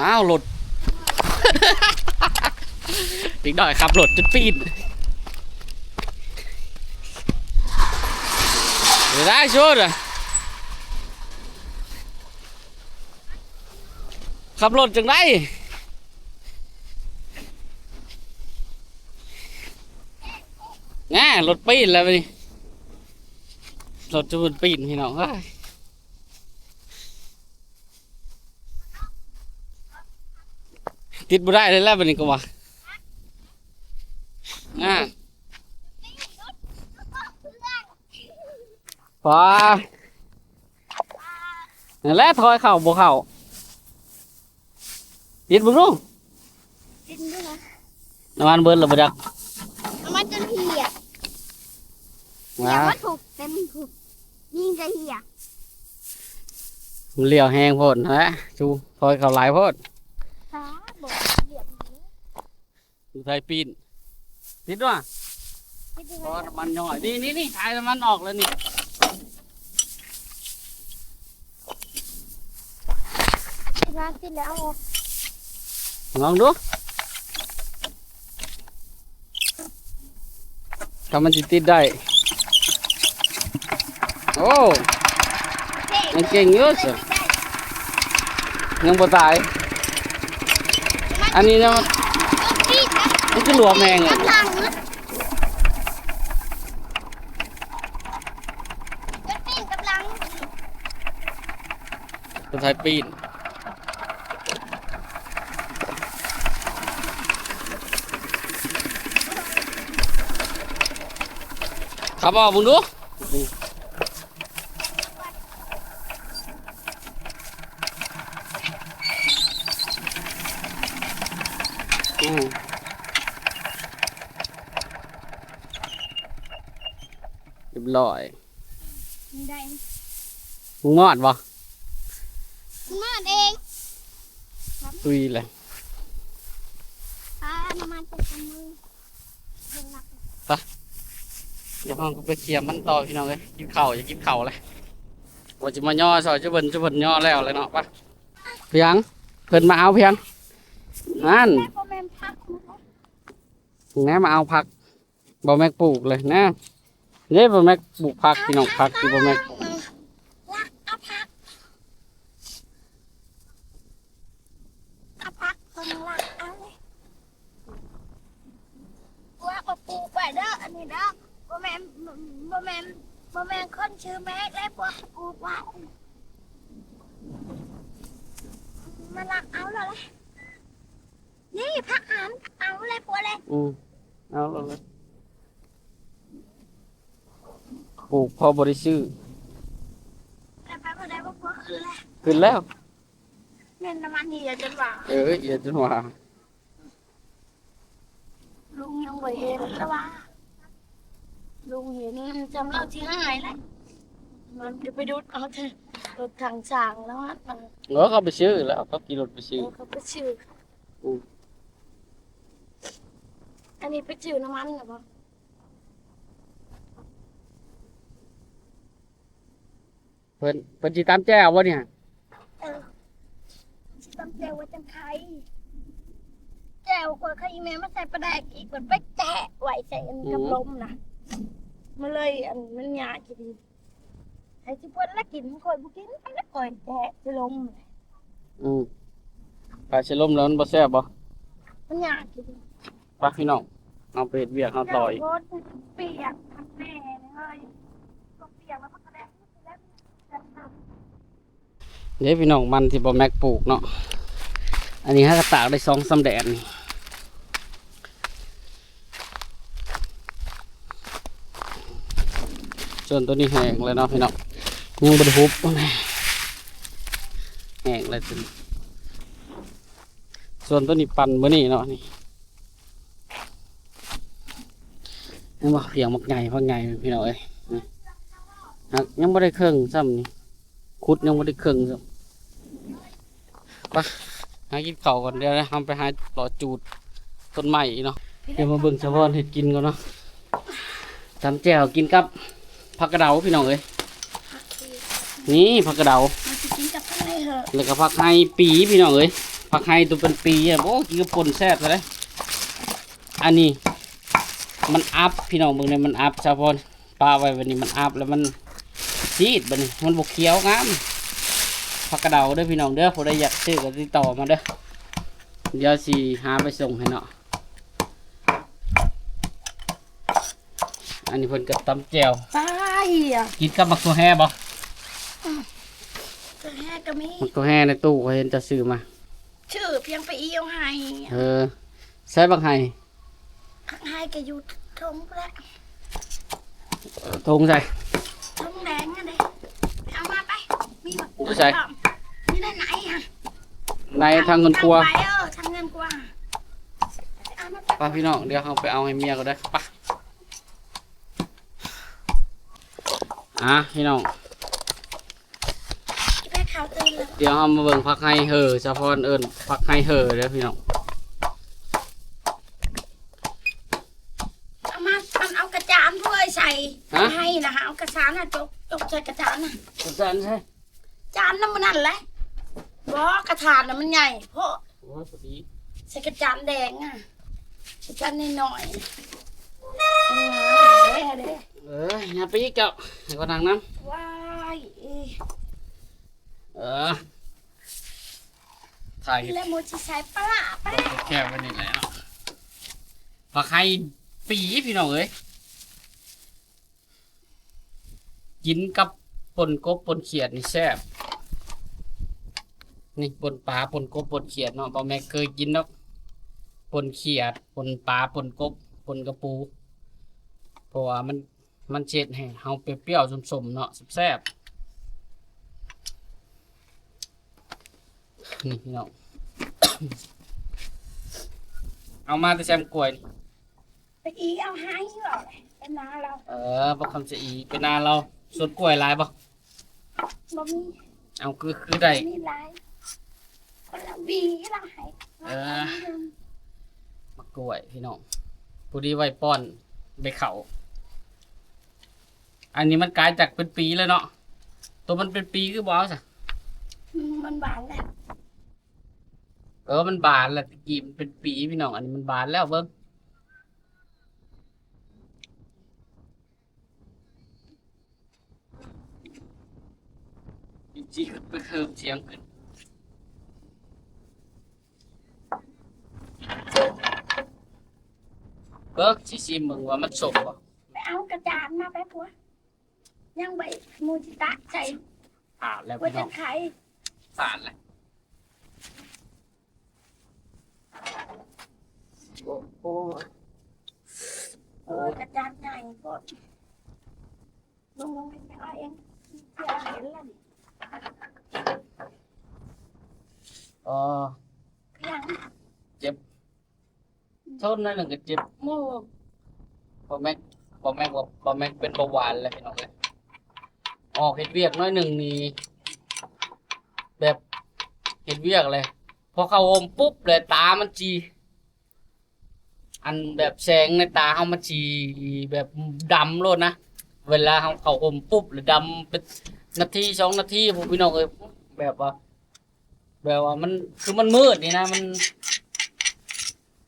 ອ້າວ ລົດ ເດັກນ້ອຍຂັບລົດຈົນປີ້ນ ໄດ້ໂຊດ ຂັບລົດຈັ່ງໃດ ແນ່ ລົດປີ້ນແລ້ວບັດນີ້ ລົດຈະປີ້ນພີ່ນ້ອງເອີຍ. ຕິດບໍ່ໄດ້ເລີຍແຫຼະບັດນີ້ກໍວ່າ ອ່າ ປາ ນັ້ນແຫຼະ ຖອຍເຂົ້າບໍ່ເຂົ້າ ຕິດເບິ່ງດູ ຕິດຢູ່ນະ ນ້ຳມັນເບິດແລ້ວບໍ່ຈັກ ນ້ຳມັນຈົນເຫ່ຍ ວ່າ ເຫັນວ່າຖືກເຕັມ ຖືກຍິງກະເຫ່ຍ ມັນລ້ຽວແຮງໂພດຫັ້ນແຫຼະ ຊູ ຖອຍເຂົ້າຫຼາຍໂພດ ຕາບໍ່ລຽບ ຢູ່ໄທປີ້ນ ຕິດດ້ວຍ ຕິດດ້ວຍ ເພາະວ່ານ້ຳມັນຍ້ອຍ ນີ້ໆໆ ຖ່າຍນ້ຳມັນອອກແລ້ວນີ້ ຕິດແລ້ວ ຕິດແລ້ວ ເອົາອອກ ລອງດູ ຖ້າມັນຊິຕິດໄດ້ ໂອ້ ຍັງເກັ່ງຢູ່ ຍັງບໍ່ຕາຍ ອັນນີ້ນະ ມັນຄືຫຼວມແຮງເລີຍ ໄທປີ້ນ ຂັບອອກເບິ່ງດູ ອືມ ຮຽບຮ້ອຍ ໄດ້ ມຶງມອດບໍ່? ມອດເອງ ຕຸຍແຫຼະ ອ່າ ນ້ຳມັນເຕັມມື ໄປ ດຽວເຮົາກໍໄປເຂົ້ຍມັນຕໍ່ພີ່ນ້ອງເອີຍ ກິນເຂົ້າ ຢາກກິນເຂົ້າແຫຼະ ວ່າຊິມາຍໍຊ່ອຍຈຸເພິ່ນ ຈຸເພິ່ນຍໍແລ້ວແຫຼະເນາະ ໄປ ພຽງ ເພິ່ນມາເອົາພຽງ ນັ້ນ ແມ່ນ ບໍ່ແມ່ນຜັກ ແນ່ ມາເອົາຜັກ ບໍ່ແມັກປູກເລີຍນະ ເດ້ ບໍ່ແມັກປູກຜັກ ພີ່ນ້ອງ ຜັກທີ່ບໍ່ແມັກປູກ ລັກເອົາຜັກ ເອົາຜັກເພິ່ນລັກເອົາເລີຍ ພວກເຂົາປູກໄວ້ເດີ ອັນນີ້ເດີ ບໍ່ແມ່ນ ບໍ່ແມ່ນ ບໍ່ແມ່ນຄົນຊື່ແມັກເດ້ ພວກເຂົາປູກໄວ້ ມາລັກເອົາແລ້ວແຫຼະ. ນີ້ຜັກຫາມ ເອົາເລີຍ ປົວເລີຍ ອືມ ເອົາເລີຍ ປູກພໍບໍ່ໄດ້ຊື້ ແຕ່ໄປບໍ່ໄດ້ ບໍ່ປົວຂຶ້ນແລ້ວ ຂຶ້ນແລ້ວ ແມ່ນນ້ຳມັນເຫ່ຍຈົນວ່າ ເອີ ເຫ່ຍຈົນວ່າ ລຸງຍັງບໍ່ເຫັນລະວ່າ ລຸງເຫັນຈຳລາວຊິຫາຍແລ້ວ ມັນຈະໄປດຸດເອົາແຕ່ລົດຖັງສາງແລ້ວ ເອີ ເຂົາໄປຊື້ແລ້ວ ເຂົາຂີ່ລົດໄປຊື້ ເອີ ເຂົາໄປຊື້ ອືມ ອັນນີ້ໄປຊື້ນ້ຳມັນນະບໍ່? ເພິ່ນ ເພິ່ນຊິຕຳແຈ່ວບໍ່ນີ້? ເອີ ຊິຕຳແຈ່ວໄວ້ຈັ່ງໄຄ ແຈ່ວຂ້ອຍ ຂ້ອຍອີແມ່ມາໃສ່ປາແດກອີກ ເພິ່ນໄປແຈະໄວ້ໃສ່ອັນ ອືມ ກັບລົມນະ ມັນເລີຍ ອັນ ມັນຍາກອີ່ຫຼີ. ໃຫ້ຊິເພິ່ນລະກິນ ຂ້ອຍບໍ່ກິນ ແລ້ວຂ້ອຍແຈະຊິລົມ ອືມ ຖ້າຊິລົມແລ້ວມັນບໍ່ແຊບບໍ່? ມັນຍາກຢູ່ ໄປພີ່ນ້ອງ ເຮົາໄປເຮັດວຽກເຮົາຕໍ່ອີກ ໂອ້ຍ ປຽກແນ່ເລີຍ ປຽກແລ້ວມັນກະແດງ ເດ້ພີ່ນ້ອງ ມັນທີ່ບໍ່ແມັກປູກເນາະ ອັນນີ້ຫາກະຕາກໄດ້ສອງສາມແດດນີ້ ສ່ວນໂຕນີ້ແຫ້ງແລ້ວເນາະພີ່ນ້ອງ ຍັງບໍ່ໄດ້ຮຸບ ແຫ້ງແລ້ວ ສ່ວນໂຕນີ້ປັ່ນມື້ນີ້ເນາະ ນີ້ ເຫັນບໍ່ ພຽງບັກໃຫຍ່ ບັກໃຫຍ່ພີ່ນ້ອງເອີຍ ນີ້ ຫາກຍັງບໍ່ໄດ້ເຄິ່ງຊ້ຳນີ້ ຂຸດຍັງບໍ່ໄດ້ເຄິ່ງຊ້ຳ ໄປ ຫາກິນເຂົ້າກ່ອນ ດຽວເຮົາໄປຫາເລາະຈູດຕົ້ນໄມ້ອີກເນາະ ດຽວມາເບິ່ງສາວອນເຮັດກິນກ່ອນເນາະ ຕຳແຈ່ວກິນກັບຜັກກະເດົາພີ່ນ້ອງເອີຍ ນີ້ຜັກກະເດົາ ມັນຊິກິນກັບໄຂ່ເຫາະ ແລ້ວກໍຜັກໄຮ່ປີພີ່ນ້ອງເອີຍ ຜັກໄຮ່ຕົວເປັນປີ ໂອ້ ກິນກັບປົ່ນແຊບເລີຍ. ອັນນີ້ມັນອັບ ພີ່ນ້ອງເບິ່ງເດ້ ມັນອັບ ສາວພອນ ປະໄວ້ແບບນີ້ມັນອັບ ແລ້ວມັນຊີດ ບາດນີ້ມັນບໍ່ຂຽວງາມ. ຜັກກະເດົາເດີພີ່ນ້ອງເດີ ຜູ້ໃດຢາກຊື້ກໍຕິດຕໍ່ມາເດີ ດຽວຊິຫາໄປສົ່ງໃຫ້ເນາະ. ອັນນີ້ເພິ່ນກໍຕຳແຈ່ວ ປາເຫຍ ກິນກັບໝາກຖົ່ວແຮ່ບໍ່? ອືມ ຖົ່ວແຮ່ກໍມີ ໝາກຖົ່ວແຮ່ໃນຕູ້ຂ້ອຍເຫັນເຈົ້າຊື້ມາ ຊື້ພຽງໄປອີ່ເອົາໄຮ່. ເອີ ໃສ່ບັກໄຮ່ ຜັກໄຮ່ກໍຢູ່ທົ່ງພຸ້ນແຫຼະ. ເອີ ຖົງໃສ່ ຖົງແດງຫັ້ນເດ້ ເອົາມາໄປ ມີບັກ ຢູ່ໃສ? ມີໃນໄນຫັ້ນ ໃນທາງເຮືອນຄົວ ເອົາໄປ ເອີ ທາງເຮືອນຄົວ ເອົາມາໄປ. ໄປພີ່ນ້ອງ ດຽວເຮົາໄປເອົາໃຫ້ເມຍກ່ອນເດີ ໄປ. ອ່າ ພີ່ນ້ອງ ດຽວເຮົາມາເບິ່ງຜັກໄຮ່ເຫີ ສາວພອນເອີ້ນຜັກໄຮ່ເຫີເດີພີ່ນ້ອງ. ເອົາມາ ອັນເອົາກະຈານພວກໃສ່ ຮະ ໃຫ້ນະ ເອົາກະສານນະ ຈົກ ຈົກໃສ່ກະຈານນະ ກະຈານໃສ່ ຈານນຳມັນນັ້ນແຫຼະ ບໍ່ ກະຖາດນະມັນໃຫຍ່ໂພດ. ໂອ້ຍ ພໍດີ ໃສ່ກະຈານແດງອະ ກະຈານນ້ອຍໆ ເອີ ເອີ ຫຍັບໄປອີກເຈົ້າ ໃຫ້ຂ້ອຍນັ່ງນຳ. ວ້າຍ ເອີ ຖ່າຍ ແລ້ວໂມຊິໃສ່ປາຫຼ້າໄປ ແຄບໄວ້ນີ້ແຫຼະເນາະ. ຜັກໄຮ່ປີ ພີ່ນ້ອງເອີຍ ກິນກັບປົ່ນກົບປົ່ນຂຽດນີ້ແຊບ. ນີ້ປົ່ນປາ ປົ່ນກົບ ປົ່ນຂຽດເນາະ ບໍ່ແມ່ນເຄີຍກິນດອກ ປົ່ນຂຽດ ປົ່ນປາ ປົ່ນກົບ ປົ່ນກະປູ ເພາະວ່າມັນ ມັນຊິເຮັດໃຫ້ເຮົາປ່ຽວໆ ສົ້ມໆ ເນາະ ແຊບໆ. ນີ້ພີ່ນ້ອງ ເອົາມາແຕ່ແຊມກ້ວຍນີ້ ໄປອີ່ເອົາໄຮ່ເອີ ໄປນາລາວ. ເອີ ບັກຄຳສະອີໄປນາລາວ ສວນກ້ວຍຫຼາຍບໍ່? ບໍ່ມີ. ເອົາ ຄື ຄືໄດ້ ມີຫຼາຍ ຄົນລະຫວີລະໃຫ້. ເອີ ໝາກກ້ວຍພີ່ນ້ອງ ພໍດີໄວ້ປ້ອນແມ່ເຖົ້າ. ອັນນີ້ມັນກາຍຈາກເປັນປີແລ້ວເນາະ ໂຕມັນເປັນປີຄືບໍ່ເອົາຊະ? ອືມ ມັນບານແລ້ວ. ເອີ ມັນບານແລ້ວ ແຕ່ກີ້ມັນເປັນປີພີ່ນ້ອງ ອັນນີ້ມັນບານແລ້ວ ເບິ່ງ. ຈິງໆ ໄປເພີ່ມສຽງຂຶ້ນ ເບິ່ງ ຊິຊີມເບິ່ງວ່າມັນສົ້ມບໍ່. ໄປເອົາກະຈານມາໄປ ຜົວ ຍັງໄປ ໝູຊິຕະໃສ່ ອາດແລ້ວ ບໍ່ທັນໄຂ ອາດແລ້ວ. ໂອ້ ໂອ້ຍ ກະຈານໃຫຍ່ໂພດ ລົງໆ ເອົາເອງ ເຫັນແລ້ວນີ້ ອໍ ຫຍັງ ເຈັບ ທົນໜ້ອຍໜຶ່ງກໍເຈັບ. ໂອ້ ບໍ່ແມ່ນ ບໍ່ແມ່ນວ່າ ບໍ່ແມ່ນເປັນເບົາຫວານແລ້ວພີ່ນ້ອງເອີຍ ອອກເຮັດວຽກໜ້ອຍໜຶ່ງນີ້ ແບບເຮັດວຽກແຫຼະ ພໍເຂົ້າຮົ່ມປຸບແລ້ວຕາມັນຊິ ອັນແບບແສງໃນຕາເຮົາມັນຊິແບບດຳໂລດນະ ເວລາເຮົາເຂົ້າຮົ່ມປຸບແລ້ວດຳເປັນນາທີສອງນາທີພຸ້ນພີ່ນ້ອງເອີຍ ແບບວ່າ ແບບວ່າມັນ ຄືມັນມືດນີ້ນະ ມັນ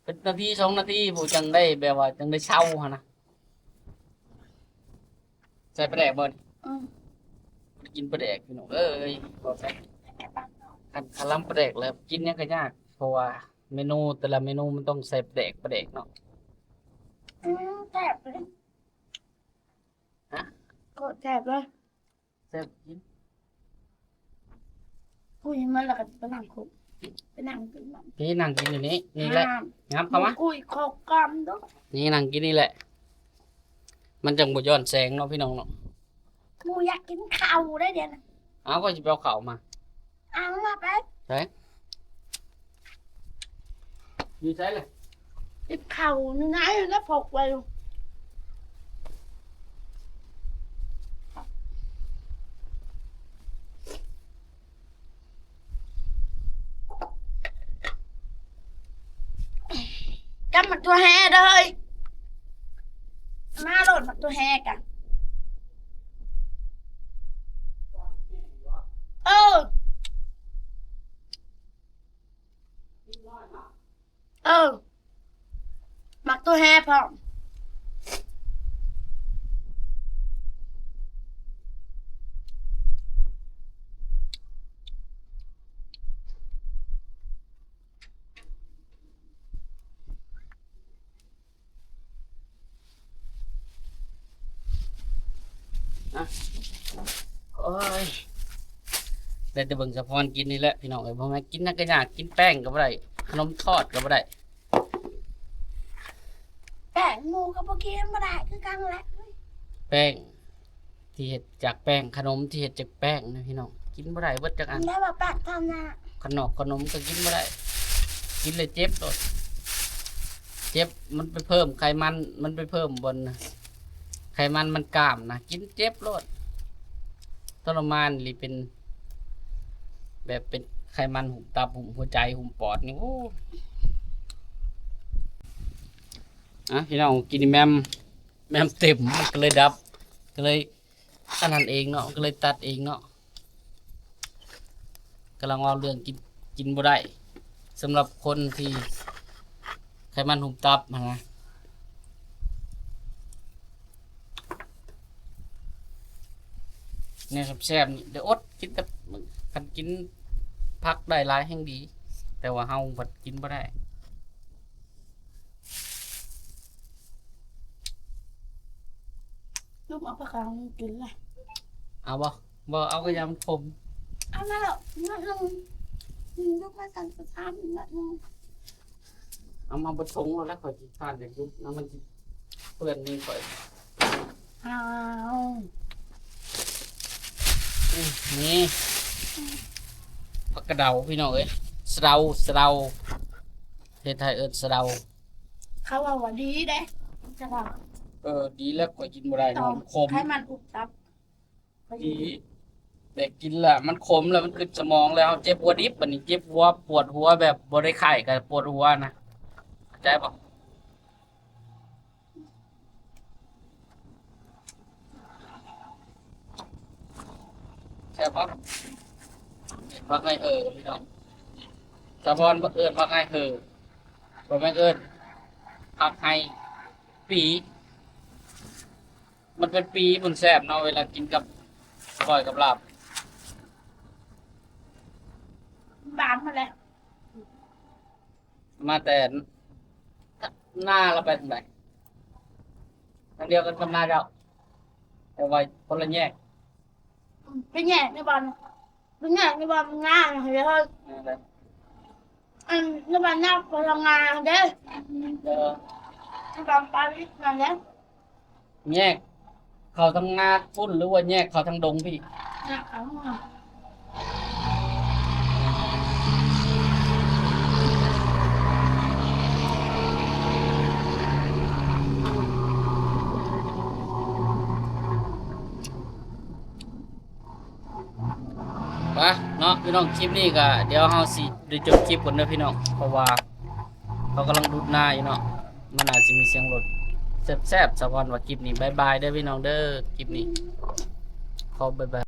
ເປັນນາທີສອງນາທີພຸ້ນ ຈັ່ງໄດ້ແບບວ່າຈັ່ງໄດ້ເຊົາຫັ້ນນະ. ໃສ່ປາແດກບໍ່ນີ້? ອືມ ບໍ່ໄດ້ກິນປາແດກພີ່ນ້ອງເອີຍ ບໍ່ໃສ່ ຄັນ ຄັນລຳປາແດກແລ້ວກິນຫຍັງກໍຍາກ ເພາະວ່າເມນູແຕ່ລະເມນູມັນຕ້ອງໃສ່ປາແດກ ປາແດກເນາະ. ອືມ ແຊບເລີຍ ຮະ ໂຄດແຊບເລີຍ. ແຊບກິນ ຄຸຍມັນແລ້ວກໍໄປນັ່ງຄຸ ໄປນັ່ງກິນມັນ ນີ້ນັ່ງກິນຢູ່ນີ້ ນີ້ແຫຼະ ຫາມ ຫາມເຂົ້າມາ ຄຸຍເຂົ້າກຳເດີ້ ນີ້ນັ່ງກິນນີ້ແຫຼະ ມັນຈັ່ງບໍ່ຍ້ອນແສງເນາະພີ່ນ້ອງເນາະ. ໝູຢາກກິນເຂົ້າໄດ໋ດຽວນີ້ ເອົາ ຂ້ອຍຊິໄປເອົາເຂົ້າມາ. ເອົາມາໄປ ໃສ ຢູ່ໃສລະ? ຕິດເຂົ້າຢູ່ໃນນັ້ນ ພົກໄວ້ຢູ່ ກັບໝາກຖົ່ວແຮ່ເດີ້ເຮີ້ຍ ມາໂລດໝາກຖົ່ວແຮ່ກະ ເອີ. ເອີ ໝາກໂຕແຮພ້ອມ. ອະ ໂອ້ຍ ໄດ້ແຕ່ເບິ່ງສາວພອນກິນນີ້ແຫຼະພີ່ນ້ອງເອີຍ. ບໍ່ແມ່ນກິນຫຍັງກະຍາກ ກິນແປ້ງກະບໍ່ໄດ້ ຂະໜົມທອດກະບໍ່ໄດ້. ແປ້ງໝູກະບໍ່ກິນ ບໍ່ໄດ້ຄືກັນແຫຼະ. ແປ້ງ ທີ່ເຮັດຈາກແປ້ງ ຂະໜົມທີ່ເຮັດຈາກແປ້ງນະພີ່ນ້ອງ ກິນບໍ່ໄດ້ເບິດຈັກອັນ. ແລ້ວວ່າແປ້ງທຳນະ ຂະໜອກຂະໜົມກະກິນບໍ່ໄດ້ ກິນແລ້ວເຈັບໂລດ ເຈັບ. ມັນໄປເພີ່ມໄຂມັນ ມັນໄປເພີ່ມບ່ອນໄຂມັນມັນກ້າມນະ ກິນເຈັບໂລດ. ທໍລະມານອີ່ຫຼີ ເປັນແບບເປັນໄຂມັນຫຸ້ມຕັບ ຫຸ້ມຫົວໃຈ ຫຸ້ມປອດນີ້ ໂອ້. ອະ ພີ່ນ້ອງ ກິນແມ່ມ ແມ່ມເຕັມ ມັນກະເລີຍດັບ ກະເລີຍ ອັນນັ້ນເອງເນາະ ກະເລີຍຕັດເອງເນາະ. ກຳລັງເວົ້າເລື່ອງກິນ ກິນບໍ່ໄດ້ ສຳລັບຄົນທີ່ໄຂມັນຫຸ້ມຕັບຫັ້ນນະ. ແນວແຊບໆນີ້ໄດ້ອົດກິນ ແຕ່ຄັນກິນຜັກໄດ້ຫຼາຍແຮ່ງດີ ແຕ່ວ່າເຮົາພັດກິນບໍ່ໄດ້. ລູກເອົາຜັກກາດກິນລະ ເອົາບໍ່? ບໍ່ເອົາກະຢ່າ ມັນຂົມ. ເອົາມາໂລດໜ້ອຍໜຶ່ງ ລູກມາສັ່ງສະທານໜ້ອຍໜຶ່ງ. ເອົາມາເບິດຖົງໂລດແລ້ວ ຂ້ອຍຂີ້ຄ້ານຢາກດຸດນຳ ມັນຊິເປື້ອນມືຂ້ອຍ. ອ້າວ ນີ້ ນີ້ ຜັກກະເດົາພີ່ນ້ອງເອີຍ ສະເດົາ ສະເດົາ ເຮັດໄທເອີ້ນສະເດົາ. ເຂົາເວົ້າວ່າດີເດ້ ສະເດົາ. ເອີ ດີແລ້ວ ຂ້ອຍກິນບໍ່ໄດ້ ມັນຂົມ ໄຂມັນອຸດຕັບ. ດີ ແຕ່ກິນລະມັນຂົມ ລະມັນຂຶ້ນສະໝອງ ລະເຮົາເຈັບຫົວດິບ. ບາດນີ້ເຈັບຫົວ ປວດຫົວ ແບບບໍ່ໄດ້ໄຂ້ກະປວດຫົວນະ ເຂົ້າໃຈບໍ່? ແຊບບໍ່? ຜັກໄຮເຮີພີ່ນ້ອງ ສາວພອນເອີ້ນຜັກໄຮເຮີ ບໍ່ແມ່ນເອີ້ນຜັກໄຮປີ. ມັນເປັນປີພຸ້ນແຊບເນາະ ເວລາກິນກັບ ກ້ອຍກັບລາບ. ບ້ານຫັ້ນແຫຼະ ມາແຕ່ນາລະໄປທາງໃດ? ທາງດຽວກັນກັບນາເຈົ້າ ແຕ່ວ່າຄົນລະແຍກ. ໄປແຍກໃນບ່ອນ ໄປແຍກໃນບ່ອນນາຫັ້ນເລີຍ. ອັນ ໃນບ້ານນາພະລັງງານເດ້ ເອີ ໃນບ້ານປາລິດນັ້ນແຫຼະ. ແຍກເຂົ້າທາງນາພຸ້ນ ຫຼືວ່າແຍກເຂົ້າທາງດົງພີ້? ແຍກເຂົ້າທາງນາ. ໄປເນາະພີ່ນ້ອງ ຄລິບນີ້ກະດຽວເຮົາຊິໄດ້ຈົບຄລິບກ່ອນເດີພີ່ນ້ອງ ເພາະວ່າເຂົາກຳລັງດຸດນາຢູ່ເນາະ ມັນອາດຊິມີສຽງລົດ. ແຊບໆ ສາວພອນວ່າຄລິບນີ້ ບາຍບາຍເດີພີ່ນ້ອງເດີ. ຄລິບນີ້ຂໍບາຍບາຍ.